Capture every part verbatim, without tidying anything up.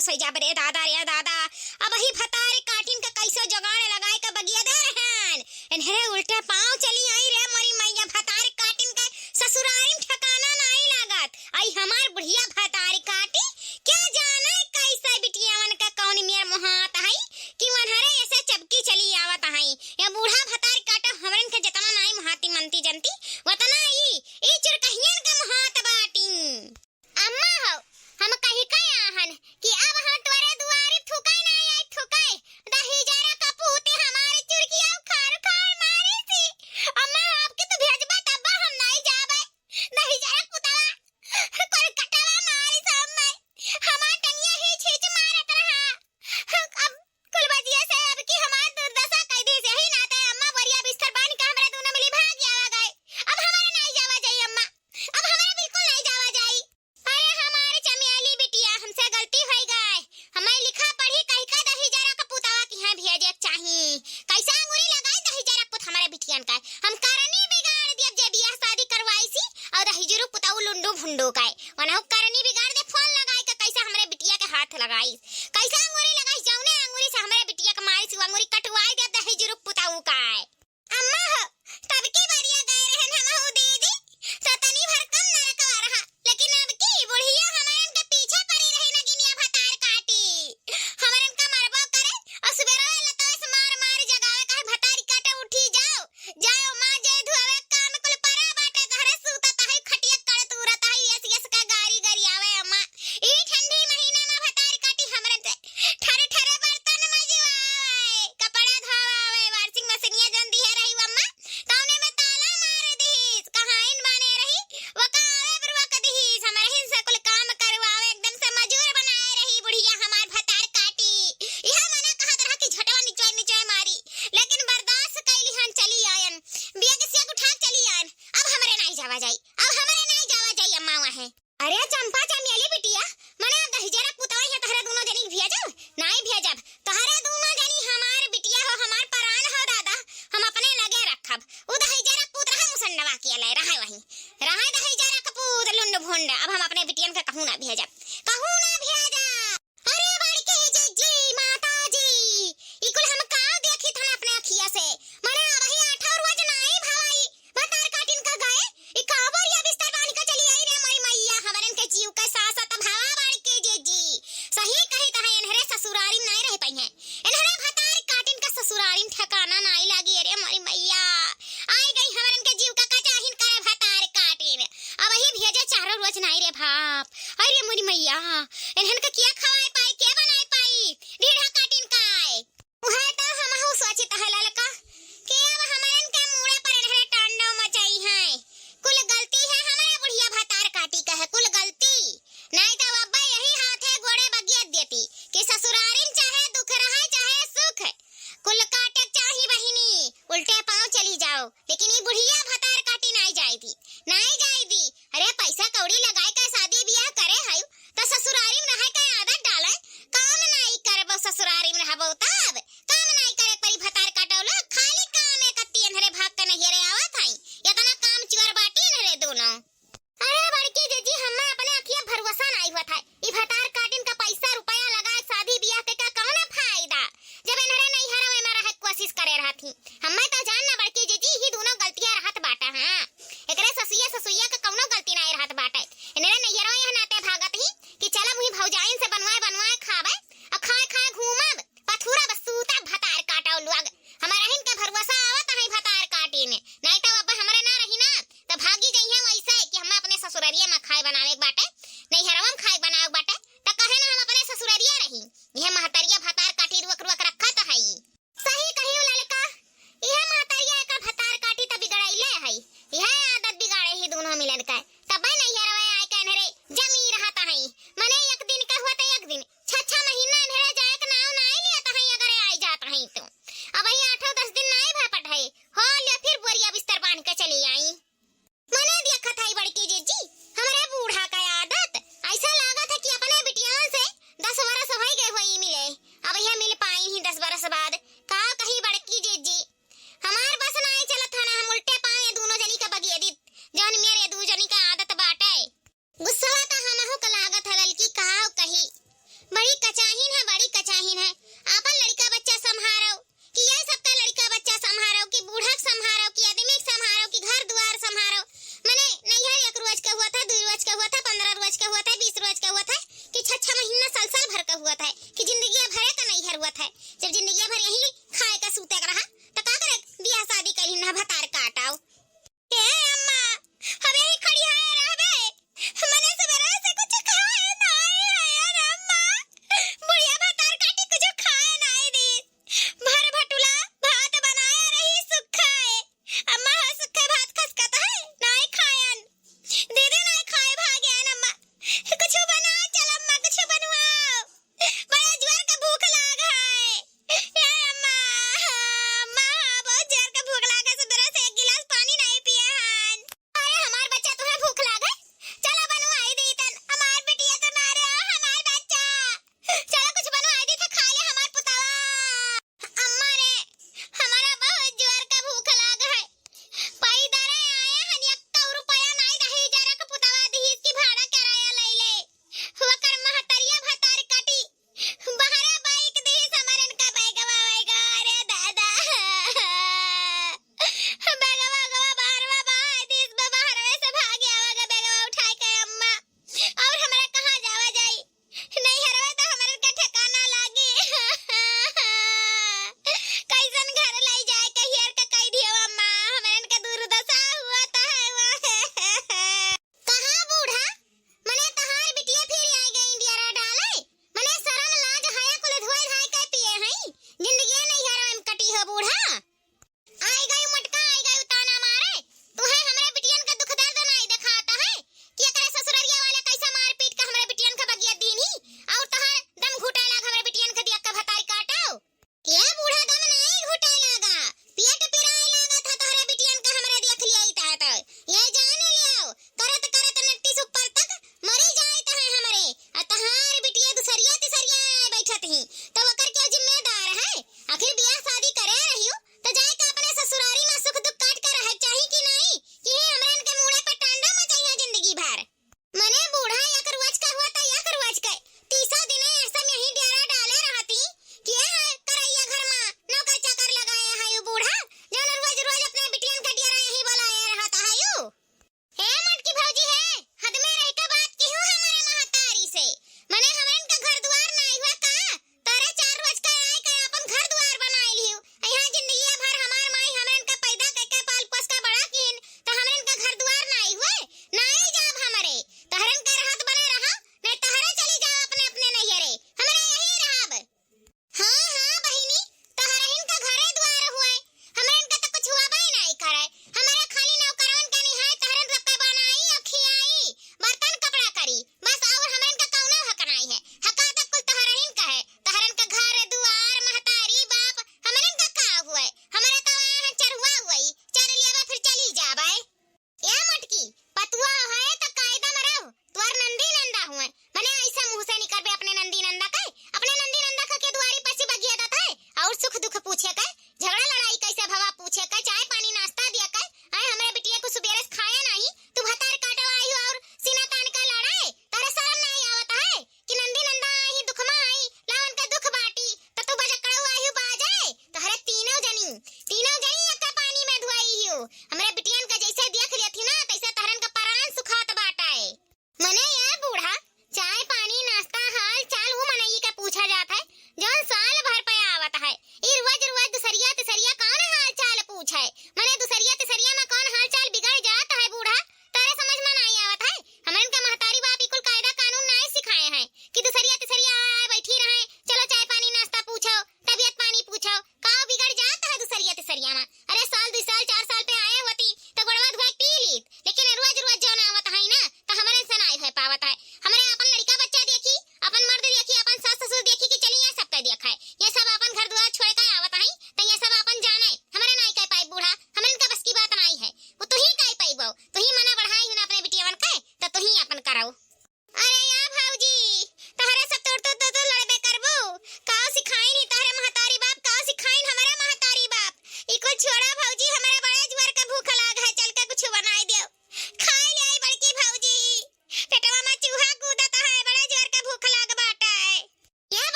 सही जाब रे दादा, रे दादा। अबही भतार काटिन का कैसो जोगाड़ लगाए का बगिया दे रहन। एन्हरे उल्टे पाँव चली आई रे मोरी मैया, भतार काटिन का ससुरारी में ठिकाना नाई लागत। आई हमार बुढ़िया भतार काटी, क्या जाने कैसे बिटियावन का कौन मेर मोहात है कि वनहरे ऐसे चपकी चली आवत है। या बूढ़ा भतार काटा हमरन के जतना नाई मोहाती मनती जनती, वतना ई, ई चुरकहियन का मोहात बाटी। अम्मा हो, हम कही का आहन कि अब हम तोरे दुआरी थुकाई ना आई थुकाई। दहिजरा का पूते हमारे चुरकिया उखाड़ उखाड़ मारे सी। अम्मा हो, अब के तू भेजबा तब्बा हम नाई जाबे। दहिजरा पुतवा, कोलकटवा मारी सब मैं। हमार टंगिया ही छींच मारत रहा। अब कुल बजिया से अब की हमार दुर्दशा कई दी से ही नाते अम्मा बोरिया बिस्तर बांध के हमरे दोनों मिली भाग जावा गए। अब हमारे नाई जावा जाई अम्मा, अब हमारे बिल्कुल नाई जावा जाई। अरे हमारे चमेली बिटिया, हमसे गलती होई गए। हमारे लिखा पढ़ी कही का दहिजरा का पुतवा की यहाँ भेजे के चाही। कैसा अंगूरी लगाई दहिजरा पुत हमारे बिटियन का। हम करनी बिगाड़ दियब जे बियाह शादी करवाई सी और दहिजरू पुतऊ लुंडू भुंडू का। वनहु करनी बिगाड़ दे, फोन लगाई के कैसा हमरे बिटिया के हाथ लगाई, कैसा अंगूरी लगाई, जौने अंगूरी से हमरे बिटिया के मारी सी वो अंगूरी कटवाई दे दहिजरू पुतऊ का। अम्मा हो, तब के बरिया गए रहन हमहू दीदी, तो तनी भर कम नरकवा रहा, लेकिन अब की बुढ़िया हमरन के पीछे पड़ी रही नगिनिया भतार काटी। हमरन का मरबो करे, और सुबेरवा लतवा से मार मार जगावे कहे भतारी काटे उठी जाओ, जाओ माँ जे धुआवे काम कुल परा बाटे घरे सूतत है खटिया कड़त उरत है यस यस का गारी गरियावे अम्मा। ई ठंडी महीना में भतार काटी हमरन से ठरे ठरे बर्तन मजवावे, कपड़ा धोवावे, washing मशीनिया जौन दिहे रही अम्मा, तौने में ताला मार दिहिस, कहाइन बाने रही, वो का आवे बुरवा क दिहिस, हमरहिन से कुल काम करवावे, एकदम से मजूर बनाए रही बुढ़िया हमार भतार काटी। इहा मना कहत रहा कि झटवा निचोय निचोय मारी, लेकिन बर्दाश्त कैली हन, चली आयन, बिया के सिया उठा के चली आयन। अब हमरे नाई जावा जाई, अब हमरे नाई जावा जाई अम्मा वहाँ। अरे चंपा चमेली बिटिया, मने अब दहिजरा पुतवा यहाँ तहरे दोनों जनी के भेजब? नाई भेजब। तहरे दोनों जनी हमार बिटिया हो, हमार परान हो दादा, हम अपने लगे रखब। उ दहिजरा पूत रहा मुसंडवा के ले रहा वहीं। रहा दहिजरा का पूत लुंड भुंड, अब हम अपने बिटियन के कहूँ ना भेजब। कहूँ ना भेजब। अरे बड़की जिज्जी, माता जी, ई कुल हम का देखी थन अपने अखिया से? मने अबही आठा रोज नाई भवाई, भतार काटिन का गए, ई का बोरिया बिस्तर बांध के चली आई रे मोरी मैया, हमरन के जीव के सासत भावा बड़की जिज्जी। सही कही तहा एनहरे ससुरारी में नाई रह पइहें। एनहरे भतार काटिन का ससुरारी में ठिकाना नाई लागी रे मोरी मैया। आई गई हमरन के जीव का कचाहिन करे भतार काटिन। अबही भेजे चारों रोज नाई रे बाप। अरे मोरी मैया, एनहन का किया खवाए पाई, के बनाए पाई? ढीढ़ा काटिन काय। उहे तो हमहू सोचित है ललका, कि अब हमरन के मूड़े पर एनहरे तांडव मचाई है। कुल गलती है हमरे बुढ़िया भतार काटी का है, कुल गलती। नाई तो अब्बा यही हाथे गोड़े बगियत देती, कि ससुरारिन चाहे दुख रहे चाहे सुख, कुल काटे चाही बहिनी, उल्टे पाँव चली जाओ। लेकिन ई बुढ़िया भतार काटी नाई जाई दी, नाई जाई दी। अरे पैसा कौड़ी लगाए के शादी बियाह करे है, तो ससुरारी में रहे के आदत डाले। काम नाई करबो ससुरारी में रहबो तब काम नाई करे परी भतार काटौला, खाली काम एक तीन हरे भाग के नहियरे आवत है। इतना काम चुअर बाटी न रे दोनों। अरे बड़की जीजी, हम्मे अपने अखिया भरोसा नाई होत है। ई भतार काटिन का पैसा रुपया लगाए शादी बियाह के का कौन फायदा, जब एनहरे नैहरवे में रहे कोशिश करे रहत ही। हम्मे तो जान ना बड़की जीजी, ही दोनों गलतियां रहत बाटा। हाँ, एकरे ससुया ससुई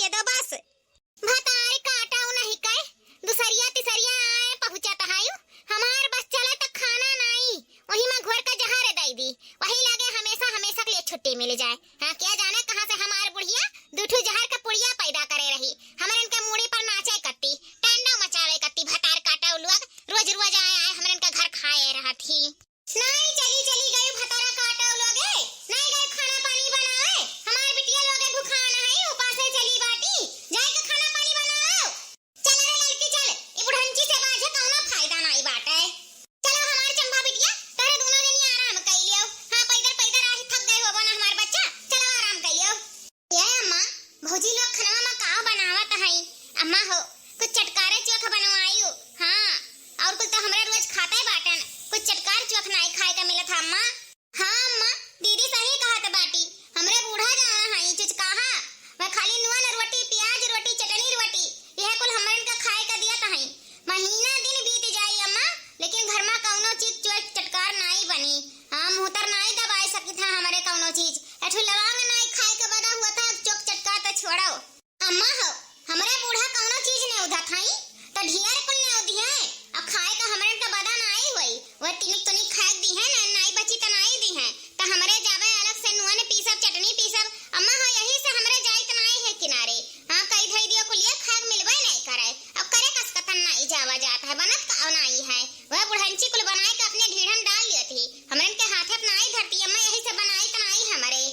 दे दो बस। भतार काटउ नहीं कइ, दुसरिया तिसरिया आए पहुँचत हइउ। हमार बस चलत खाना नाई, वही मा घोर का जहर दइ दी। वही लागे हमेसा हमेसा के लिए छुट्टी मिल जाए। हाँ, क्या जाने कहाँ से हमार बुढ़िया दू ठू जहर का पुड़िया पैदा करे रही। हमरन के मूड़ी पर नाचे कत्ती, टंडो मचावे कत्ती। भतार काटउ लोग, रोज रोज आए आए हमरन का घर खाए रहत ही। नाई चली, चली गई भतार काटउ लोगे, नाई गई खाना पानी बनावे। हमार बिटिया लोगे भुखान है, उपासे चली बाटी, जाए के खाना पानी बनाओ। चल रे ललकी चल, ई बुढ़ंची से बाझे कउनो फायदा नाई बाटे। चलो हमार चंपा बिटिया, तोहरे दूनो जनी आराम कइ लियो। हाँ, पैदर पैदर आही थक गए होबो ना हमार बच्चा, चलो आराम कइ लियो। ए अम्मा, भौजी लोग खनवा मा का बनावत हई? अम्मा हो, कुछ चटकारे चोख बनवाइउ। हाँ, और कुल तो हमरे रोज खाते बाटन, कुछ चटकार चोख नाई खाए के मिलत है अम्मा। हाँ अम्मा, दीदी सही कहत बाटी, हमरे बूढ़ा जाना हई चुचकाहा, वह खाली नून रोटी, प्याज रोटी, चटनी रोटी, यह कुल हमरन का खाए का दियत हई। महीना दिन बीत जाई अम्मा, लेकिन घर मा कउनो चीज चोख चटकार नाई बनी। हाँ, मुँहतर नाई दबाए सकित है हमरे कउनो चीज। एठू लवांग नाई खाए के बदा हुआ था, चोख चटकार तो छोड़ो। अम्मा हो, हमरे बूढ़ा कउनो चीज नेउधत हई, तो ढियर कुल नेउधी है। अब खाए का हमरन का बदा नाई होई, वह तिनिक तुनिक खाए दी है ना, नाई बची त नाई दी है, तो हमरे जाबे अलग से नून पीसब, चटनी पीसब। अम्मा हो, यही से हमरे जाइत नाई है किनारे। हाँ, कई धई दियो कुलिया खाए मिलबे नाई करे। अब करे कस कतन नाई जावा जात है, बनत का नाई है। वह बुढ़ंची कुल बनाए के अपने ढीढ़न डाल लियत ही, हमरन के हाथे पे नाई धरती अम्मा, यही से बनाइत नाई हमरे।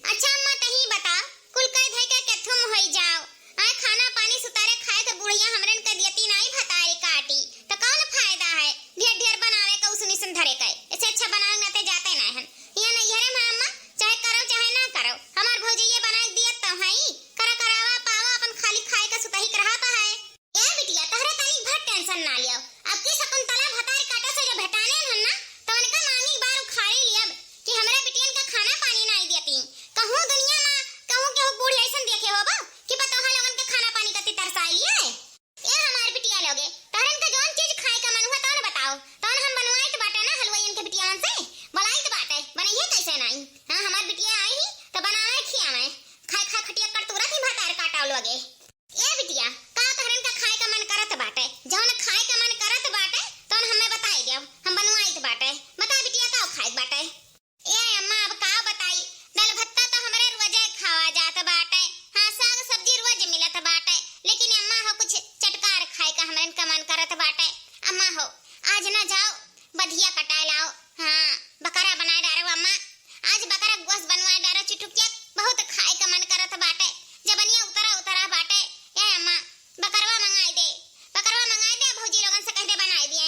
अच्छा अम्मा, तही बता, कुल कई धई के केथुम होई जाओ। आए खाना पानी सुतारे खाए के बुढ़िया हमरन के दियती नाई भतारी काटी, त कउन फायदा है ढेर ढेर बनावे के उसनी सन धरे के? इससे अच्छा बनावे नाते जाते नाई हन। यहाँ नैहरे मा अम्मा, चाहे करो चाहे ना करो, हमार भौजी ये बनाए दियत तो हई, करा करावा पावा, अपन खाली खाए के सुतही के रहा तो है। ए बिटिया, तहरे तनिक भर tension ना लियो। अब की शकुंतला भतार काटे से जो भेटाने हन ना, तो उनका मांगी बार उखाड़ी लियब कि हमरे बिटियन का खाना पानी नाई देती। कहूँ दुनिया मा, कहूँ केहू बूढ़ी ऐसन देखे होबो कि पतोहा लोगन के खाना पानी कती तरसाई लिए। ए हमार बिटिया लोगे, तहरन का जौन चीज खाए का मन हुआ तौन बताओ, तौन हम बनवाइत बाटे ना हलवाइयन के बिटियावन से, बोलाइत बाटे, बनइहे कैसे नाई। हाँ, हमार बिटिया आई ही, तो बनावे खियावे, खाए खाए खटिया कर तुरत ही भतार काटा लोगे। ए बिटिया, का तहरन का खाए का मन करत बाटे? जौन खाए का मन करत बाटे, तौन हमें बताई देव, हम बनवाइत बाटे। बता बिटिया, का खाए के बाटे? ए अम्मा, अब का बताई, दाल भत्ता तो हमरे रोजे खावा जात बाटे। हाँ, साग सब्जी रोज मिलत बाटे, लेकिन अम्मा हो, कुछ चटकार खाए का हमरन का मन करत बाटे। अम्मा हो, आज ना जाओ, बधिया कटाए लाओ। हाँ, बकरा बनाए डारो अम्मा, आज बकरा गोस बनवाए डारो चुटुकिया, बहुत खाए का मन करत बाटे। जबनिया उतरा उतरा बाटे। ए अम्मा, बकरवा मंगाई दे, बकरवा मंगाई दे, भौजी लोगन से कह दे बनाई दिए।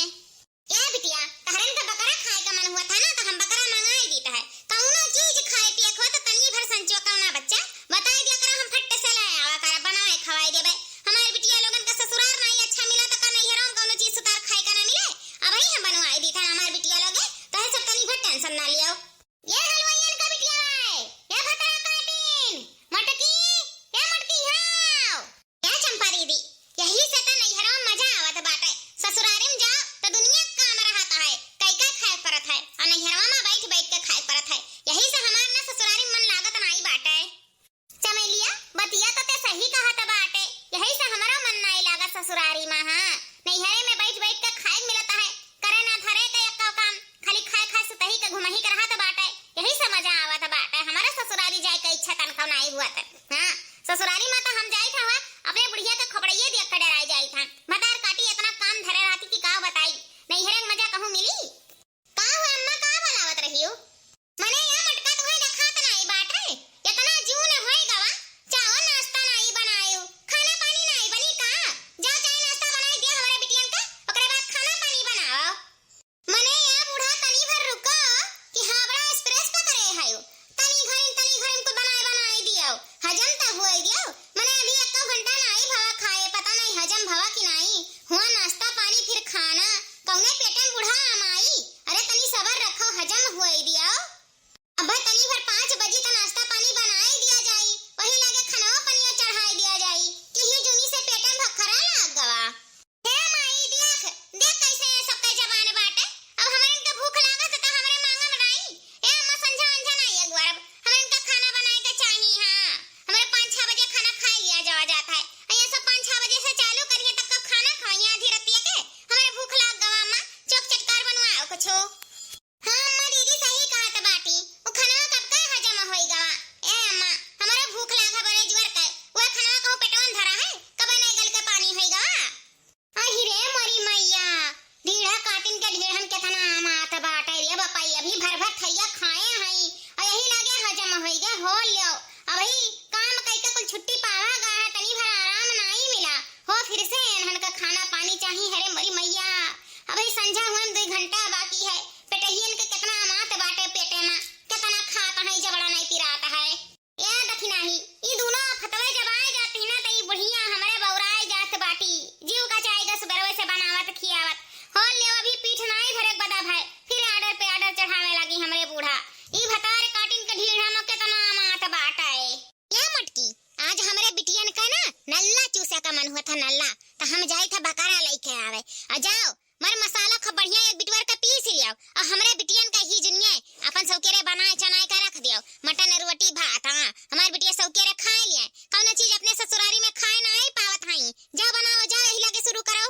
ए बिटिया, तहरन का बकरा खाए का मन हुआ था ना, तो हम बकरा मंगाई दीत है। कौनो चीज खाए पिए के हो तो तनिए भर संचो कौना बच्चा, बताई दिया करा, हम फट से ले आवा करा, बनाए खवाई देबे। हमारे बिटिया लोगन का ससुरार नाई अच्छा मिला तो का नैहरों में कौनो चीज सुतार खाए का ना मिले, अब ही हम बनवाई दीत है हमारे बिटिया लोगे, तो है सब तनी भर tension ना लियो। ये हलवाइयन का बिटिया है, ये भतरा काटिन, मटकी, ये मटकी, हाँ। ए चंपा दीदी, यही से त नैहरवा में मजा आवत बाटे। ससुरारी में जाओ त दुनिया के काम रहत है, कई कई खाए परत है, और नैहरवा में बैठ बैठ के खाए परत है। यही से हमार ना ससुरारी में मन लागत नाई बाटे। चमेलिया, बतिया त ते सही कहत बाटे, यही से हमारा मन नाई लागत ससुरारी में। हाँ, नैहरे में बैठ बैठ के खाए मिलत है, करे ना धरे के एक्को काम, खाली खाए खाए सुतही के घुमही के रहत बाटे, यही से मजा आवत बाटे। हमारा ससुरारी जाए के इच्छा तनको नाई हुआ त। हाँ, ससुरारी में तो हम जाइत हवा, अपने बुढ़िया के खोपड़िए देख के डराई जाइत हन। भतार काटी इतना काम धरे रहती कि का बताई, नैहरे के मजा कहूँ मिली? का हो अम्मा, का बोलावत रही हो? मने या मटका तुहे देखात नाई बाटे, इतना जून होई गवा, चाहो नाश्ता नाई बनायो, खाना पानी नाई बनी का? जा चाय नाश्ता बनाई दे हमरे बिटियन का, ओकरे बाद खाना पानी मन हुआ था नल्ला, त हम जाई था बकरा लइके आवे। आ जाओ, मर मसाला खूब बढ़िया एक बिटवर का पीस लियाओ, और हमरे बिटियन का ही जुनिये अपन सौकेरे बनाए चनाए का रख दियो, मटन रोटी भात। हाँ, हमार बिटिया सौकेरे खाए लिए, कौनो चीज अपने ससुरारी में खाए ना आई पावत हई। जाओ बनाओ, जाओ यही लगे शुरू करो।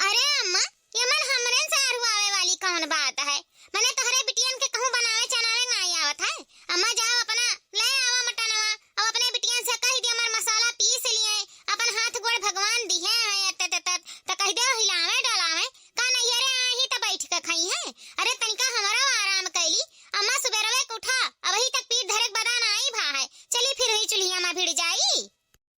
अरे अम्मा, ये मन हमरेन से अरुआवे वाली कौन बात है? मने तोहरे बिटियन के कहूँ बनावे चनावे नाई आवत है? अम्मा जाओ अपना ले आवा मटनवा, अब अपने बिटियन से कह दिया मर मसाला पीस लिए, अपन हाथ गोड़ भगवान दिहे हैं, त, त, त, त कह दे हिलावे डलावे, का नैहरे आई ही त बैठ के खाई है? अरे तनिका हमरो आराम कैली, अम्मा सुबेरवे के उठा, अबही तक पीठ धरे के बदा नाई भा है, चली फिर हुई चुल्हिया में भिड़ जाई।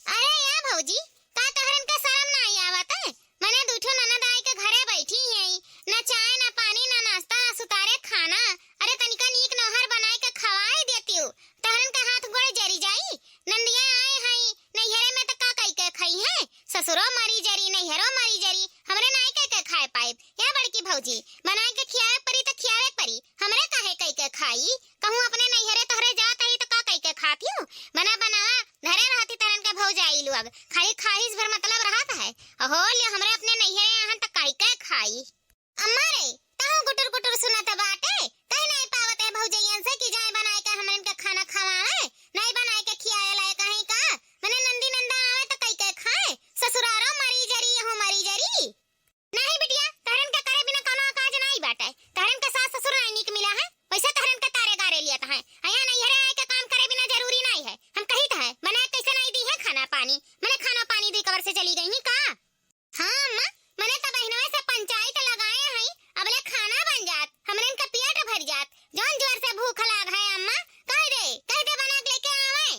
अरे या भौजी, का तोहरन के शरम नाई आवत है? मने दुठो ननद आए के घरे बैठी हैं, न चाय, न पानी, न नाश्ता, न सुतारे खाना। अरे तनिका नीक नौहर बनाए के खवाए देतियो, तोहरन के हाथ गोड़ जरी जाई। नंदिया आए हई, नैहरे में त का कई के खाई हैं? ससुरो मरी जरी, नैहरो मरी जरी, हमरे नाई कई के खाए पाइब। या बड़की भौजी, बनाए के खियावे परी त खियावे परी, हमरे काहे कई के खाई? कहूँ अपने नैहरे तोहरे जात ही त का कई के खातियो? बना बनावा धरे रहती तोहरन के भौजाई लोग, खाली खाहिश भर मतलब रहत है। अहो ले हमरे अपने नैहरे आहन त कई के खाई। अम्मा रे, तहूँ गुटुर गुटुर सुनत बाटे, कह नाई पावत है भौजैयन से कि जाए बनाए के हमरन के खाना खवावे, नाई बनाए के खियाए लाए कहीं का? मने नंदी नंदा आवे त कई के खाए, ससुरारो मरी जरी, यहू मरी जरी। नाही बिटिया, तहरन के करे बिना कौनो काज नाही बाटे। तहरन के सास ससुर नाही नीक मिला है, वैसे तहरन के तारे गारे लियत हैं। अया नैहरे आए के काम करे बिना जरूरी नाही है। हम कहित है, बनाए कैसे नाही दी है खाना पानी? मने खाना पानी दी कबर से चली गई ही का? हाँ अम्मा, मने त बहिनवे से पंचायत लगाए हई, अबले खाना बन जात, हमरन के पेट भर जात। जौन जोर से भूख लाग है अम्मा, कह दे, कह दे बना के लेके आवे।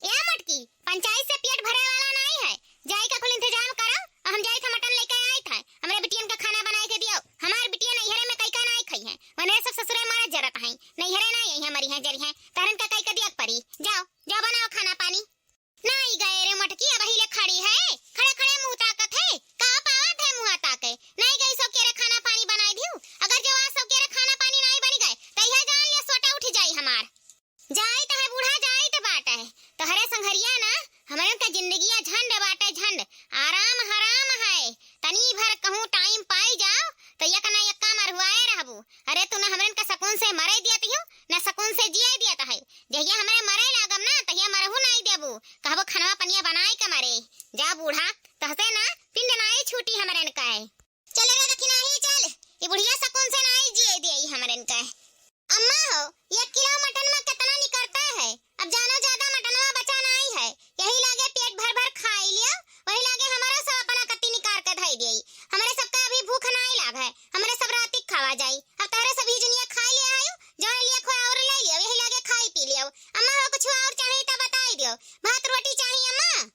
ए मोटकी, पंचायत से पेट भरे वाला नाई है, जाई का कुल इंतजाम करो, हम जाई था मटन लेके आई था, हमरे बिटियन का खाना बनाए के दियो, हमार बिटिया नैहरे में कई का नाई खाई है, वनरे सब ससुरे मारे जरत हैं, नैहरे नाई आई है, मरी है, जरी है, तहरन का कई के दिया के परी, जाओ, जाओ बनाओ खाना पानी। नाई गए रे मोटकी, अबही ले खड़ी है, खड़े खड़े मुँह ताकत है, का पावत है मुँह ताके, नाई गई सो के रे खाना पानी बनाई दियो, अगर जो आज सो के रे खाना पानी नाई बनी गए, त यह जान ले सोटा उठ जाई हमार। जाइत है बूढ़ा, जाइत बाटे। तोहरे संघरिया ना, हमरन का जिंदगिया झंड बाटे, झंड। आराम हराम है। तनी भर कहूँ टाइम पाई जाओ, तो एक ना एक काम अरुआए रहबू। अरे, तू ना हमरन का सकून से मरे दियत हियो, ना सकून से जिए दियत है। जहिया हमरे मरे लागब ना, तहिया मरहू नाई देबू। कहबो, "खनवा पनिया बनाए के मरे।" जा बूढ़ा, तोहसे ना पिंड नाई छूटी हमरन का। चल रे दखिनाही, चल, ई बुढ़िया सकून से नाई जिए देई हमरन के। अम्मा हो, एक किलो मटन में कितना निकरता है? अब जानो ज्यादा मटनवा बचा नाई है, यही लागे पेट भर भर खाई लियो, वही लागे हमरो सब अपना कत्ती निकार के धई देई। हमरे सबका अभी भूख नाई लाग है, हमरे सब राती खावा जाई। अब तहरे सब ही जुनिया खाई लिया है, जौन लिया खोया और ले लियो, यही लागे खाई पी लियो। अम्मा हो, कुछ और चाही त बताई दियो, भात रोटी चाही अम्मा?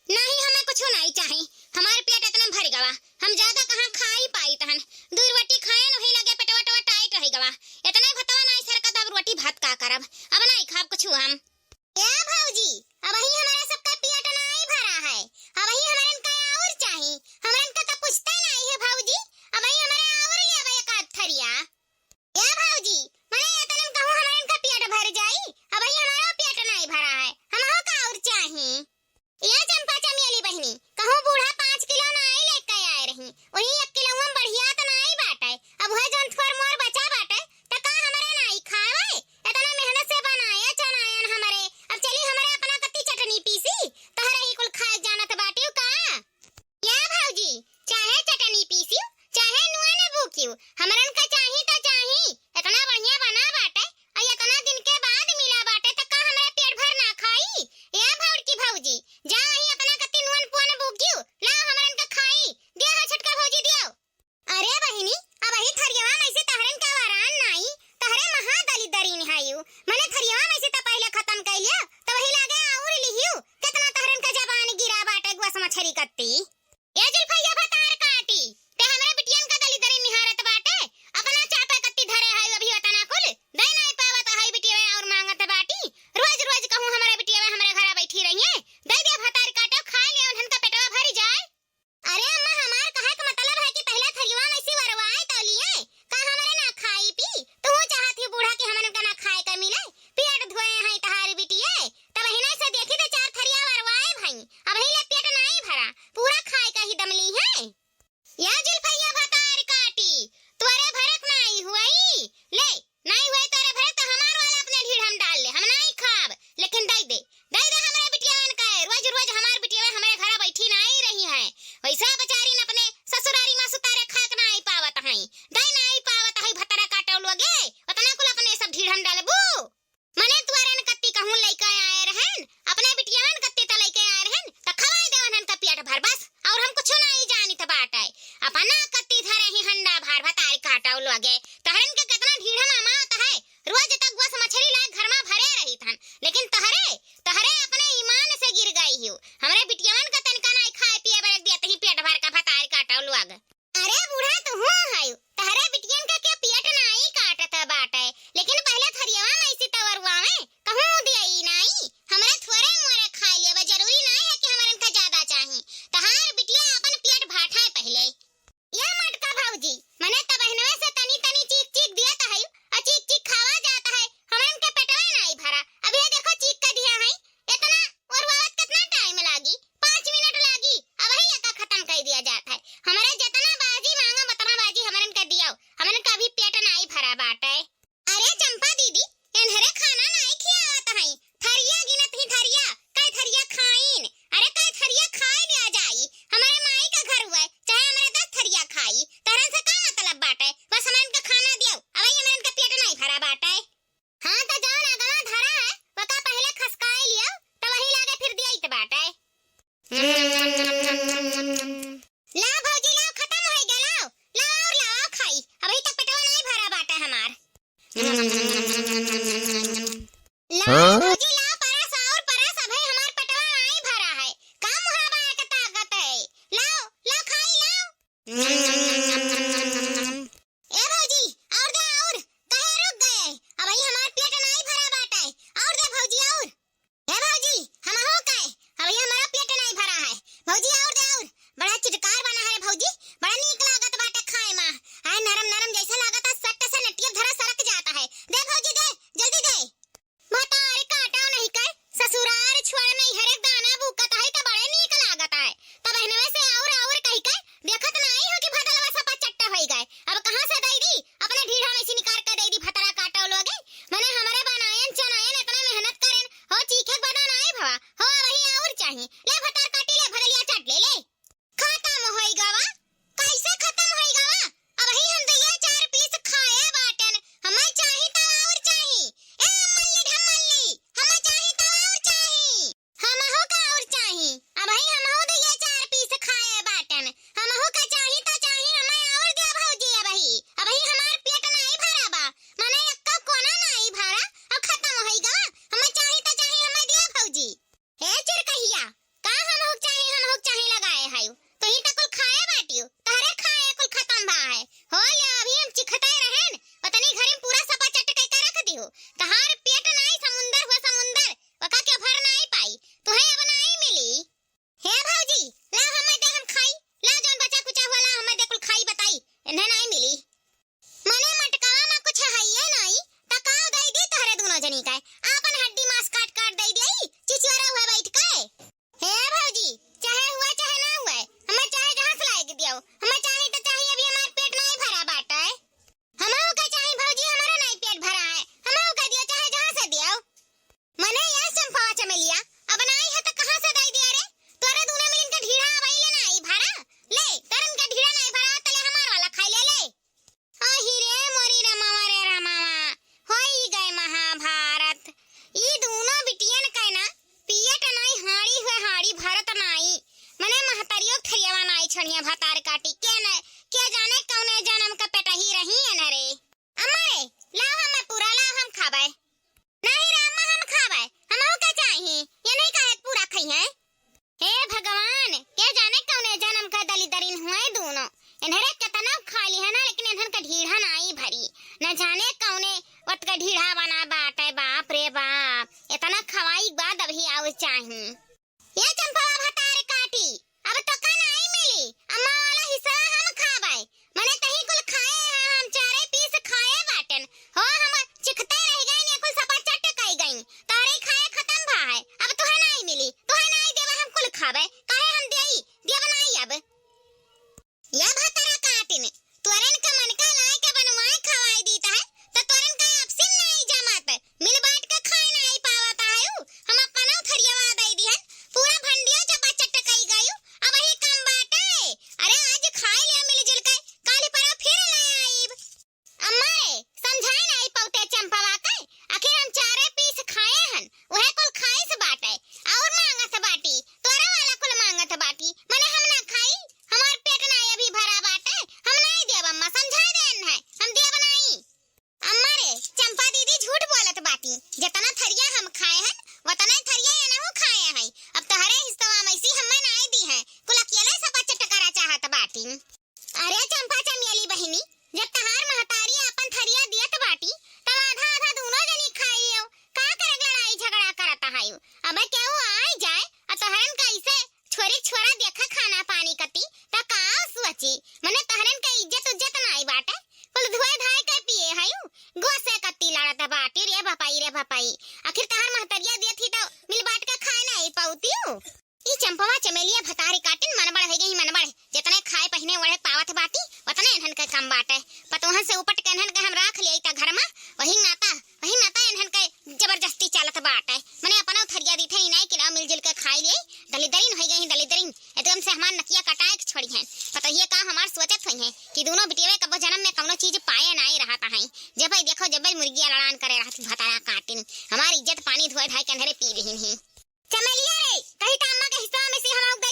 नाही, हमें कुछ नाही चाही, हमार पेट इतना भर गवा, हम ज्यादा कहाँ खाई पाई तहन, दू रोटी खाएन वही लगे पेटवा टेटवा टाइट रह गवा, इतना भतवा नाही सरकत, अब रोटी भात का करब, अब नाही खाब कुछ हम। ए भौजी, अबही हमारा सबका पेट नाही भरा है, अबही हमरन का और चाही, हमरन का तो पूछते नाही है भौजी, अबही हमारे और लेबे एक आध थरिया। ए भौजी, मने एतने में कहूँ हमरन का पेट भर जाई? अबही हमारो पेट नाई भरा है, हमहू का और चाही। ए चंपा चमेली बहिनी, कहूँ बूढ़ा पाँच किलो नाई लेके आए रही, वही एक किलो में बढ़िया त नाई बाटे। अब वह जौन थोर मोर बचा बाटे, त का हमरे नाई खावे? इतना मेहनत से बनाया चनायन हमरे, अब चली हमरे अपना कत्ती चटनी पीसी, तहरे ही कुल खाए जानत बाटिउ का? या भौजी, चाहे चटनी पीसियो, चाहे नुआ न बूकियो, हमरन का चाही त चाही। इतना बढ़िया बना बाटे, अउर इतना दिन के बाद मिला बाटे, त का हमरे पेट भर ना खाई? या भौड़ की भौजी, जा ही अपना कत्ती नुअन पुअन बूकियो, लाओ हमरन का खाई, दिया हो छोटका भौजी दियो। अरे बहिनी, अबही थरियवा में से तहरन का वरान नाई, तहरे महा दलिदरी निहायु, मने थरियवा में से त पहले खतम कइलियो, त वही लागे आउर लिहियो, कितना तहरन का जबान गिरा बाटे गुआ मछरी कत्ती। ए जुल्फैया भतार काटी, ते हमरे बिटियन का दलिदरी निहारत बाटे, अपना चापे कत्ती धरे है अभी वतना कुल, दे नाई पावत है बिटिया और मांगत बाटी, रोज रोज कहूँ हमरे बिटिया हमरे घरा बैठी रहिए, दे दे भतार काटो, खा ले उन्हन का पेटवा भर जाए। अरे अम्मा, हमार कहे का मतलब है कि पहला थरियवा में से वरवाए तो लिए, का हमरे ना खाई पी, तू चाहत ही बूढ़ा कि हमन का ना खाए का मिले, पेट धोए हैं तहारी बिटिए, तब हिने से देखी तो चार थरिया वरवाए भाई, अबही ले पेट नाई भरा, लाओ भौजी, लाओ, खतम होइ गया, लाओ, लाओ और लाओ, खाई। अबहीं तक पेटवा नाहीं भरा बाटे हमार। लाओ हाँ? भौजी, लाओ, परस और परस, अबहीं हमार पेटवा नाहीं भरा है। का मुहावा एक ताकत है? लाओ, लाओ, खाई, लाओ। ए भौजी, और दे, और। काहे रुक गए? अबहीं हमार पेट नाहीं भरा बाटे। और दे भौजी, और। ए भौजी, हमहू के। अबहीं हमार पेट नाहीं भरा है। भौजी, और दे, और। बड़ा चटकार बना है रे भौजी, बड़ा नीक लागत बाटे खाए मा। आय, नरम नरम जैसे लागत है, सट से नटिया धरा सरक जाता है। दे भौजी, दे, जल्दी दे। भतार काटा नहीं के, ससुरार छोड़ नैहरे दाना भूकत है त बड़े नीक लागत है। तब एहनवे से और और कहि के देखत नाहीं हो कि भदलवा सपा चट्ट होइ गए। अब कहाँ से दइ दी? अपने ढीढ़ा में से निकार के दइ दी भतरा काटो लोगे। मने हमरे बनायन चनायन इतना मेहनत करेन, हो चीखे के बदा नाहीं भवा, हो अबहीं और चाही। ले भतार काटी ले, भदलिया चट ले, ले। खतम होइ गवा? कैसे खतम होइ गवा? अबहीं हम दुइये चार पीस खाए बाटन। हमें चाही त और चाही। ए अम्मल्ली ढम्मल्ली, हमें चाही त और चाही। हमहू का और चाही। अबहीं हमहू दुइये चार पीस खाए बाटन। हमहू का चाही त चाही, हमें और दिया भौजी अबहीं। अबहीं हमार पेट नाहीं भरा बा। मने एक्का कोना नाहीं भरा, अब खतम होइ गवा। हमें चाही त चाही, हमें दिया भौजी। हे चिरकहिया, का हमहूक चाही, हमहूक चाही लगाए हयू? तुहीं त कुल खाए बाटियो, तहरे खाए कुल खतम भा है। हो ले, अबहीं हम चिखते रहेन, ओतनी घरी में पूरा सपा चट कइ के रख दिहू। तहार पेट नाहीं समुंदर हुआ समुंदर, ओका के भर नाहीं पाई, तुहें अब नाहीं मिली। हे भौजी, लाओ हमें दे, हम खाई, लाओ जौन बचा कुचा हुआ, लाओ हमें दे, कुल खाई बताई, इन्हें नाहीं मिली। मने मटकवा मा कुछ हइये नाई, त का दइ दी तोहरे दूनो जनी के? आपन हड्डी मांस काट काट दइ दी, चिचियरा हुए बैठ के। हे भौजी, चाहे हुए चाहे ना हुए, हमें चाहे जहाँ से लाइके दियो, हमें चाही त चाही, अभी हमार पेट नाई भरा बाटे। हमहू के चाही भौजी, हमारो नाई पेट भरा है, हमहू के दियो चाहे जहाँ से दियो। मने या चंपवा चमेलिया, अब नाई है त कहाँ से दइ दिया रे? तोरे दूनो मिलिन के ढीढ़ा अब ले नाई भरा, ले, तोरन के ढीढ़ा नाई भरा, तले हमार वाला खाई ले, ले। आही रे मोरी रमावा रे रमावा, होई गए महाभारत। ई दूनो बिटियन के ना पियत नाई, हाड़ी हुए हाड़ी भरत नाई। मने महतरियो थरियवा नाई छड़िया भतार काटी के न, के जाने कौने जनम का पेटही रही है न रे। अम्मा रे, लाओ हमें पूरा, लाओ हम खाबे। नाहीं रे अम्मा, हम खाबे, हमहू के चाही, ये नहीं कहे पूरा खइहें। हे भगवान, के जाने कौने जनम का दलिदरिन हुए दूनो। इन्हरे केतना खा लिहे ना, लेकिन इन्हन का ढीढ़ा नाई भरी। न जाने कौने वत का ढीढ़ा बना बाटे, बाप रे बाप। इतना खवाई बाद अबही आवे चाही। ये चंपवा भतार काटी, अब तोका नाई मिली। अम्मा वाला हिस्सा हम खाबे। मने तही कुल खाए हैं, हम चारे पीस खाए बाटन। हो, हम चिखते रह गए ने, कुल सपा चट कई गई। तोरे खाए खतम भा है, अब तुहे नाई मिली, तुहे नाई देबे, हम कुल खाबे। काहे हम देई? देब नाई अब। या भतरा काटिन, तोरन का मन का लाए के बनवाए खवाए दीत है, त तोरन का आपसिन नाई जमत, मिल बांट के खाए नाई पावत है। हम अपना थरियवा दे दिहन, पूरा भंडिया चपा चट कई गयू, अब ही कम बाटे। अरे आज खाए लिया मिलजुल के, काली परवा फिर ले आईब। अम्मा रे, समझाए नाई पौते चंपवा के, आखिर हम चारे पीस खाए हन, उहे कुल खाइस बाटे, और मांगत बाटी, तोरा वाला कुल मांगत बाटी, मने हम ना खाई, हमार पेट नाई अभी भरा बाटे, हम नाई देब अम्मा, समझाए देन है, हम देब नाई। अम्मा रे, चंपा दीदी झूठ बोलत बाटी, जितना थरिया हम खाए हन, वतना थरिया एनहू खाए हैं, अब तहरे हिस्सवा में से हमें नाई दी है, कुल अकेले सब चटकारा चाहत बाटी। अरे चंपा चमेली बहिनी, जब तहार महतारी आपन थरिया दियत बाटी, तब आधा आधा दूनो जनी खाइयो। का करक लड़ाई झगड़ा करत हायो? अबे केहू आइ जाए, आ तोहरन का इसे छोरी छोरा देखा खाना पानी कती, त का सोची? मने तोहरन का इज्जत उज्जत नाई बाटे। कुल धोए धाए के पिए हायो, गोसे कती लड़त बाटी रे भपाई, रे भपाई। आखिर तहार महतरिया दियत ही त मिल बांट के खाए नाई पौतियो। ई चंपवा चमेलिया भतारी काटिन मनबढ़ होइ गई, मनबढ़। जितने खाए पहिने ओढ़े पावत बाटी, उतने इन्हन के कम बाटे। पतोहन से उपट के इन्हन के हम राख लियाई त घर मा, वही नाता, वही नाता इन्हन के जबरदस्ती चालत बाटे। मने अपना थरिया दीथे ही नाई कि लाओ मिलजुल के खाई लियाई। दलिदरिन होइ गई, दलिदरिन। एकदम से हमार नकिया कटाए के छोड़ी हैं। पतोहिया का हमार सोचत होई हैं कि दूनो बिटियवे कबो जनम में कौनो चीज पाए नाई रहत हैं। जब देखो जब मुर्गिया लड़ान करे रहत भतारा काटिन। हमार इज्जत पानी धोए धाए के अंधरे पी लिहिन ही। चमेलिया रे, कही त अम्मा के हिस्सा में से हम दे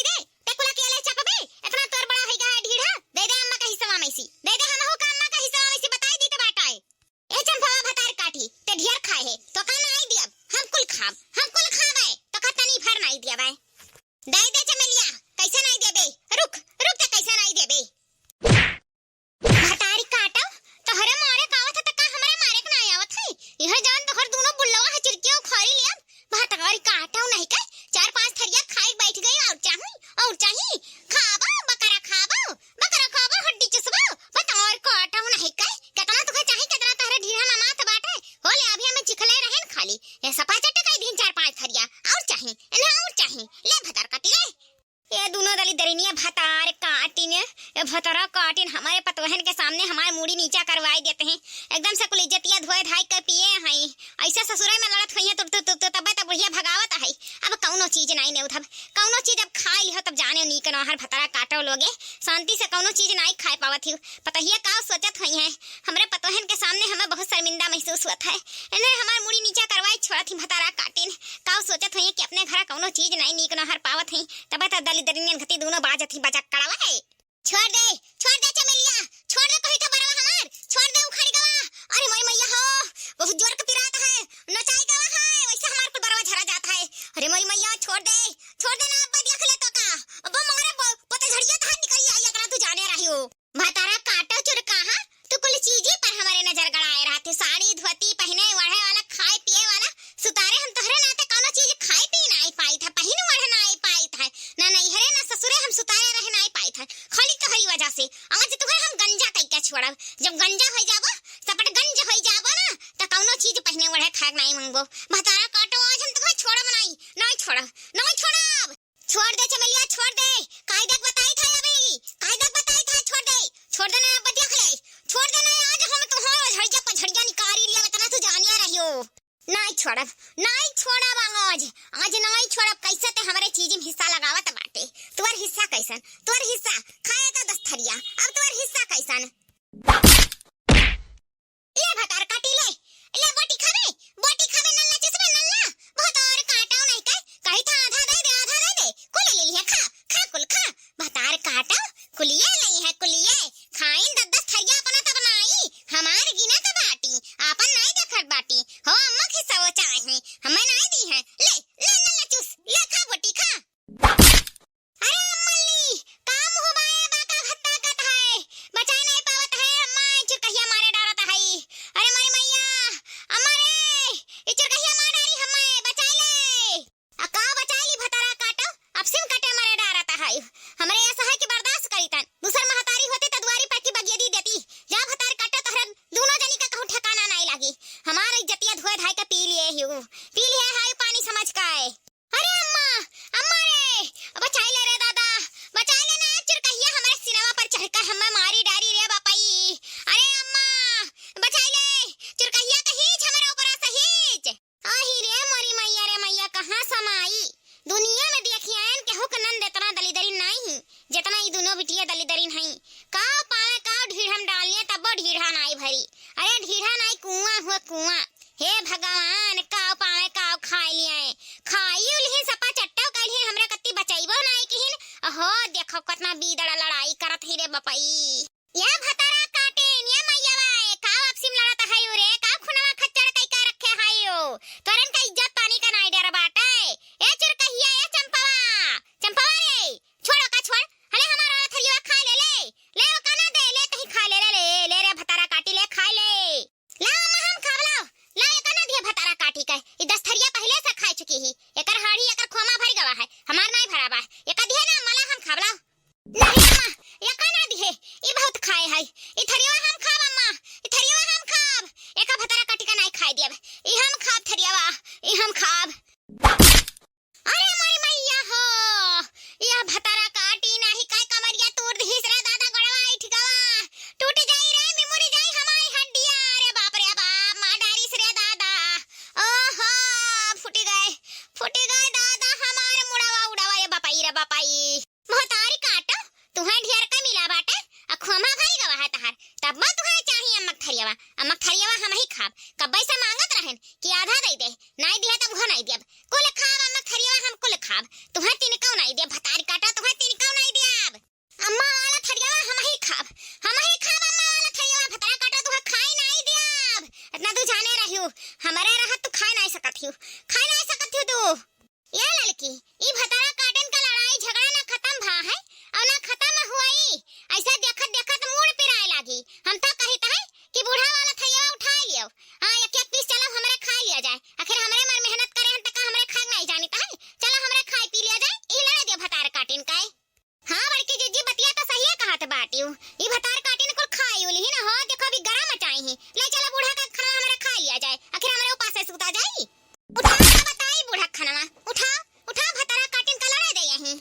ए दुनो दलिदरिनिया भतार काटिन, ए भतरा काटिन, हमरे पतोहन के सामने हमार मूड़ी नीचा करवाई देत हैं। एकदम से कुल इज्जतिया धोए धाई के पिए हैं। ऐसे ससुरे में लड़त होइहें तो, तो, तो, तो तबे त बुढ़िया भगावत है। अब कौनो चीज नाई नेउधब, कौनो चीज अब खाई लिहो तब जाने नीक नौहर भतरा काटो लोगे। शांति से कौनो चीज नाई खाए पावत ही। पतहिया का सोचत होइहें, हमरे पतोहन के सामने हमें बहुत शर्मिंदा महसूस होत है। इन्हें हमार मूड़ी नीचा करवाई छोड़त ही भतारा काटिन। का सोचत होइहें कि अपने घरा कौनो चीज नाई नीक नौहर पावत ही, तबे त दलिदरिनियन घती दुनो बाजत ही बजक्कड़वा है। छोड़ दे, छोड़ दे चमेलिया, छोड़ दे कही तो बरवा हमार, छोड़ दे उखड़ गवा। अरे मोरी मैया हो, बहुत जोर के पिरात है, नचाई गवा है, वैसे हमार कुल बरवा झरा जात है। अरे मोरी मैया छोड़ दे, छोड़ दे ना, अब्बा देख ले तो का, अब्बा मारे ब-, पतझड़िया धान निकल आई, एकरा तू जाने रही हो। भतारा काटो चुरकाहा, तू कुल चीजे पर हमरे नजर गड़ाए रहत है, साड़ी धोती पहिने ओढ़े वाला, खाए पिए वाला, सुतारे हम तोहरे नाते कौनो चीज खाए पी नाई पाइत है, पहिन ओढ़ नाई पाइत है, ना नैहरे ना ससुरे हम सुतारे रह नाई पाइत है, खाली तोहरी वजह से। आज तुहे हम गंजा कई के छोड़ब, जब गंजा होई जाबो, सपट गंज होई जाबो ना, त कौनो चीज पहिने ओढ़े खाए नाई मंगबो। भतारा काटो, आज हम तुहे छोड़ब नाई, नाई छोड़ब, नाई छोड़ब। छोड़ दे चमेलिया, छोड़ दे। कायदा के बताई था अभी, कायदा के बताई था, छोड़ दे, छोड़ दे ना, अब देख ले, छोड़ दे ना, आज हम तुहार झड़िया पझड़िया निकारी लिया, इतना तू जानिया रहियो। नाई छोड़ब, नाई छोड़ब आज, आज नाई छोड़ब। कैसे ते हमरे चीज में हिस्सा लगावत बाटे? तोर हिस्सा कैसन? तोर हिस्सा खाए तो दस थरिया, अब तोर हिस्सा कैसन? ले भतार काटी ले, ले बोटी खाबे, बोटी खाबे, नल्ला चुसबे नल्ला। भतार काटो नहीं कहे, कही था आधा दे दे, आधा दे दे, कुल ले लिया, खा, खा कुल खा। भतार काटो, कुलिये नहीं है, कुलिये। खाइन दस दस थरिया अपना तब नाई, हमार गिना त बाटी, आपन नाई देखत बाटी। हो अम्मा के सवो चाहे, हमें नाई दी है। ले, ले नल्ला चुस, ले खा बोटी खा। अरे अम्मल्ली, का मुँह बाए बा का घत्ता कत है? बचाए नहीं पावत है अम्मा, ई चुरकहिया मारे डारत है। अरे मोरी मैया, अम्मा रे, ई चुरकहिया मार डारी हम्मे, बचाए ले। आ का बचाए ली भतारा काटो, अब सिम कटे मारे डारत है। हमरे ऐसा है कि बर्दाश्त करी तन, दूसर महतारी होती त दुआरी पर की बगिया दी देती। जा भतार काटो, तोहरे दूनो जनी का कहूँ ठिकाना नहीं लागी। हमार इज्जतिया धोए धाई के पी लिए ही, पी लिए है पानी समझ के। अरे अम्मा, अम्मा रे, बचाई ले रे दादा, बचाई ले ना, चुरकहिया हमरे सिनवा पर चढ़ के हमें मारी डारी रे बापई। अरे अम्मा, बचाई ले, चुरकहिया कहीच हमरे ऊपर सहीच। आही रे मोरी मैया रे मैया, कहाँ समाई। दुनिया में देखियान केहू के नंद इतना दलिदरी नाई ही, जितना ई दुनो बिटिया दलिदरी नहीं। काव पावे काव ढीढ़म डालिए तब्बो ढीढ़ा नाई भरी। अरे ढीढ़ा नाई कुआं हुआ कुआं। हे भगवान, काव पावे काव खाए लियाए। खाई उलिहिन सपा चट्टो कइलिहिन, हमरे कत्ती बचइबो नाई किहिन। अहो, देखो कतना बीदड़ा लड़ाई करत ही रे बपई। या भतारा काटेन, या मइया बाए, काव आपसी में लड़त हयो रे, काव खुनवा खच्चड़ कई का रखे हयो। तोरन का इज्जत पानी का नाई डर बाटे। ए चुरकहिया, ए चंपवा, चंपवा रे, छोड़ ओका छोड़। हले हमार वाला थरिया खा ले ले। ले ओका ना दे, ले तही खा ले ले, ले, ले रे भतारा काटी ले, खा ले। ला अम्मा, हम खाब, लाओ। ला, एका ना दिहे भतारा काटी के। ई दस थरिया पहिले से खाए चुकी ही। एकर हाड़ी, एकर खोमा भर गवा है। हमार नाई भरा बा। एका दिहे ना अम्मा, ला हम खाब, लाओ। नहीं अम्मा, एका ना दिहे। ई बहुत खाए है। ई थरिया हम खाब अम्मा। ई थरिया हम खाब। एका भतारा काटी के नाई खाए दियब। ई हम खाब थरिया। ई हम खाब। अरे मोरी मइया हो, यह भतारा काटी नाही काय कमरिया तोड़ दिहिस रे दादा, गोड़वा उठ गवा, टूट जाई रे, मिमुरी जाई हमारी हड्डिया, अरे बाप रे बाप, मार डारिस रे दादा, ओहो, फूटी गए, फूटी गए दादा, हमार मुड़वा उड़वा, रे बापाई, रे बापाई। भतारी काटो, तुहें ढेर का मिला बाटे, आ खोमा भरी गवा है तहार, तब तुहें चाही अम्मक थरियवा, अम्मक थरियवा हम ही खाब, कब्बे से मांगत रहन कि आधा दे दे, नाई दिया तब उहो नाई दियब, कुल खाब अम्मक थरियवा हम कुल खाब, तुहें तिनकौ नाई दियब, भतारी काटो तुहें तिनकौ नाई दियब, अम्मा वाला थरियवा हम ही खाब, हम ही खाब अम्मा वाला थरियवा, भतारा काटो तुहें खाई नाई दियब, इतना तू जाने रहियो, हमरे रहत तू खाए नाई सकत हियो, खाए नाई सकत हियो तू। ए ललकी, ई भतारा काटन का लड़ाई झगड़ा ना खतम भा है अउर ना खतम हुई। अइसे देखत देखत मूड़ पिराए लागी। हम तो कहित है कि बूढ़ा वाला थरिया उठाए लियो। हाँ, एक एक पीस चलो हमरे खाए लिया जाए। आखिर हमरे मर मेहनत करे हन त का हमरे खाए नाई जानित है? चलो हमरे खाए पी लिया जाए। ई लड़े दे भतार काटिन का। हाँ बड़की जिज्जी, बतिया तो सहिए कहत बाटिउ। ई भतार काटिन कुल खाई उली ही ना हो, देखो अभी गरम मचाई ही। ले चलो बूढ़ा का खाना हमरे खाए लिया जाए। आखिर हमरे उपास से सुता जाई। उठाओ ना बताई बूढ़ा खनवा, उठाओ, उठाओ भतारा काटिन का लड़े दे यहीं।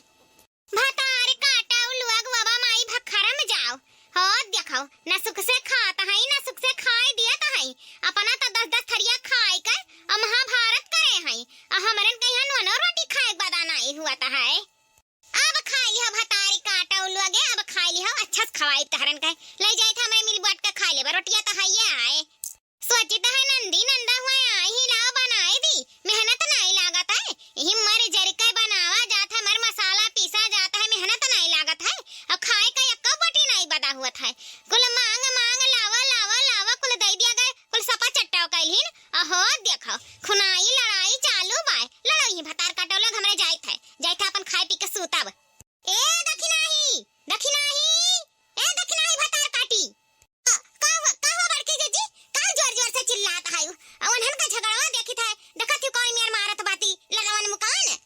भतार काटा उलुआ गुआबा माई भखरम जाओ। हो देखो, न सुख से खात हई, न सुख से खाए दियत हई। अपना त दस दस थरिया खाए के अ महाभारत करे हई, अ हमरन के यहाँ नोनो रोटी खाए के बदा नाई हुआ त है। अब खाई लिहो भतारी काटा उलुआ गे, अब खाई लिहो, अच्छा से खवाई तहरन के। ले जाए थे हमरे मिल बांट के खाई लेबा, रोटिया त हइये आए। सोचित है नंदी नंदा हुआ आई ही लाओ बनाए दी, मेहनत नाई लागत है, यही मर जर के बनावा जात है, मर मसाला पीसा जात है, मेहनत नाई लागत है, और खाए का एक्को बोटी नाई बदा हुआ है। कुल मांग मांग लावा लावा लावा कुल दे दिया गए, कुल सपा चट्टाव कैलहीन। अहो देखो, खुनाई लड़ाई चालू बाय, लड़ो ही भतार काटो लोग, हमरे जाइत है, जाइत है अपन खाए पी के सूतब। ए दखिनाही, दखिनाही, ए दखिनाही भतार काटी। का, का हुआ, का हुआ बड़की जीजी? का जोर जोर से चिल्लात हायु? अ उन्हन का झगड़वा देखित है, देखत ही कौन मेर मारत बाती, लड़वन मुकान।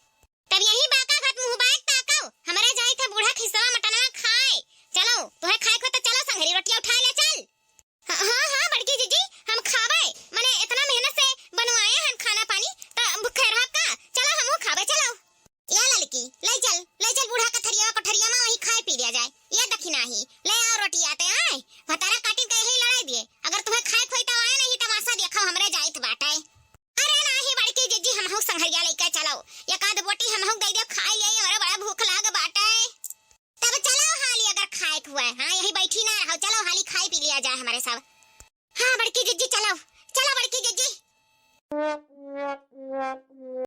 तब यही बाका घट मुँह बाज ताकव, हमरे जाइत है बूढ़ा खिसवा मटनवा खाए। चलो, तुहे खाए को तो चलो संघरी रोटिया उठाए ले चल। हाँ, हाँ, हाँ, बड़की जीजी, हम खाबे, मने इतना मेहनत से बनवाए हन खाना पानी, त भूखे रहब का? चलो हमहू खाबे, चलो। या ललकी, ले चल, ले चल बूढ़ा कथरिया कोठरिया में वही खाए पी लिया जाए। ये दखिनाही, ले आओ रोटी आते आए। भतारा काटिन के यही लड़ाई दिए। अगर तुम्हें खाए खोई तो आए नहीं, तमाशा देखो हमरे जाइत बाटे। अरे नाही बड़की जीजी, हमहू संघरिया लेके चलो। एक आध बोटी हमहू दे दे, खाए लिए, हमरा बड़ा भूख लाग बाटे। तब चलो हाली, अगर खाए के हुआ है, हाँ, यही बैठी ना रहो, चलो हाली खाए पी लिया जाए हमारे सब। हाँ बड़की जीजी, चलो, चलो बड़की जीजी।